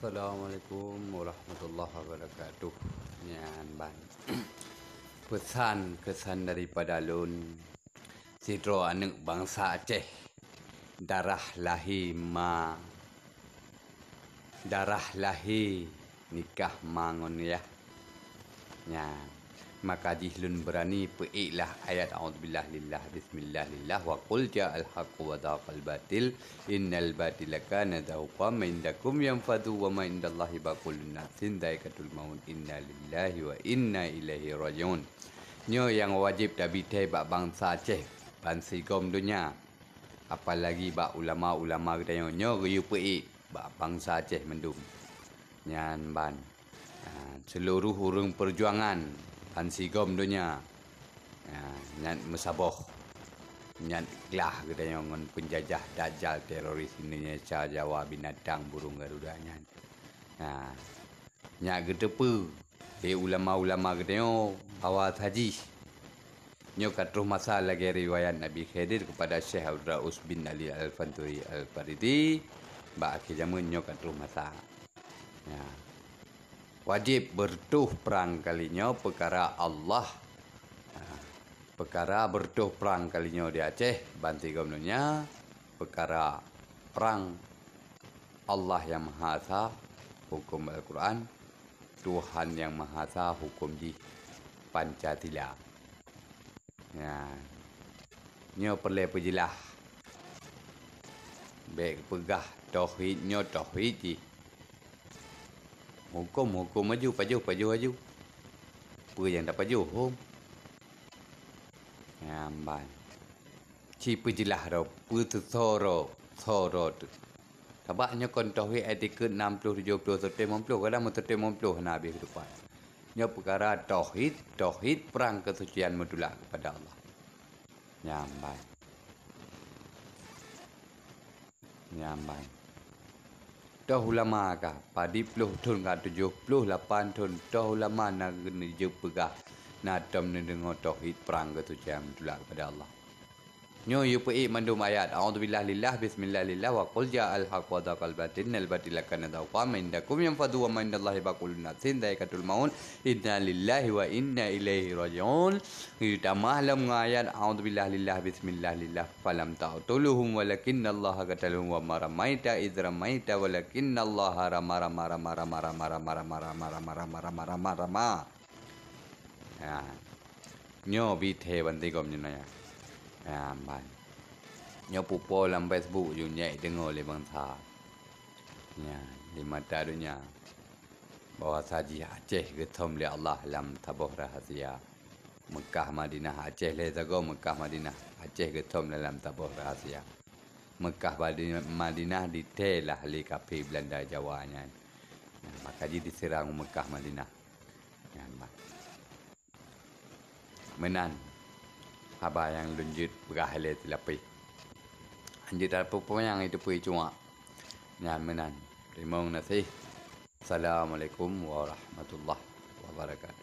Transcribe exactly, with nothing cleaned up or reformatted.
Assalamualaikum warahmatullahi wabarakatuh. Nyan ban peusan keusan daripada lôn, sidroe aneuëk bansa Aceh, darah lahé ma, darah lahé nikah ma ngon yah. Nyan, maka jih lôn beurani peuék lah ayat a'udzubillah lillah, bismillah lillah, wa qul ja'al haqqu wa zahaqal batil, innal batila kana zahuqa, ma indakum yanfadu wa ma indallahi baqul, nafsin dzaiqatul maut, inna lillahi wa inna ilaihi raji'un. Nyoe nyang wajéb tabithée bak bansa Aceh bansigom donya, apalagi bak ulama-ulama geutanyoe. Nyoe geuyue peuék bak bansa Aceh mandum. Nyan ban, ha, seuluruh ureuëng peujuangan bansigom donya, ha, nyan meusaboh, nyan glah geutanyoe ngon peunjajah dajal teroris Indonesia, Jawa, binatang, burung Garuda nyan. Ha, nyak geuteupeue lé ulama-ulama geutanyoe bahwa sajih nyoe ka troh masa lagée riwayat Nabi Khidir keupada Syekh Abdul Raus bin Ali Al-Fanturi Al-Faridi, bak akhé jamén nyoe ka troh masa. Ya. Wajéb beureutoh prang kali nyoe peukara Allah. Ha, peukara beureutoh prang kali nyoe di Aceh bansigom donya, peukara prang Allah Nyang Maha Esa, huköm Al-Quran, Tuhan Nyang Maha Esa, huköm jih Pancasila. Nyan, nyoe peureulée peujeulaih. Bék peugah tauhid nyoe tauhid jih. Huköm, huköm aju, pajoh, pajoh aju. Peue nyang tapajoh hom? Nyan ban. Ci peujeulaih droe, peue teusoe droe, soe droe teuh. Sabab nyoe kon tauhid, ai tikeuet nam ploh, tujoh ploh, seuteuk limong ploh, kadang meuteuk limong ploh hana habéh keutupat. Nyoe peukara tauhid, tauhid prang keusucian mutulak keupada Allah. Nyan ban. Nyan ban. Toh ulama ka, padub ploh thon ka tujoh ploh lapan thon, toh ulama na geujeuet peugah na tom neudeungoe tauhid prang keusucian mutulak keupada Allah. Nyoe yue peuék mandum ayat, a'udzubillah lillah, bismillah lillah, wa qul ja'al haqq wa zahaqal batil, innal batila kana zahuqa, ma indakum yanfadu wa ma indallahi baqul, nafsin dzaiqatul maut, inna lillahi wa inna ilaihi raji'un. Geutamah lom ngon ayat, a'udzubillah lillah, bismillah lillah, falam taqtuluhum walakinnallaha qatalahum wa ma ramaita idz ramaita walakinnallaha rama, rama, rama, rama. Ya. Nyoe bithée bansigom nyoe na ya. Ya, ban. Nyoe pupo lam Facebook ju nyek deungoe lé bansa. Ya, di mata donya. Bahwa sajih Aceh geuthom lé Allah lam saboh rahasia. Meukah Madinah Aceh lé sagoe Meukah Madinah Aceh geuthom dalam saboh rahasia. Meukah Badi-, Madinah ditée lah lé kafé Beulanda Jawa nyan. Nah, maka jih diseurang Meukah Madinah. Nyan bah. Meunan haba nyang lôn jeuet peugah ilée silapeh. Anjeut tapeupanyang itu peue cuak. Nyan meunan. Teurimong gaséh. Assalamualaikum warahmatullahi wabarakatuh.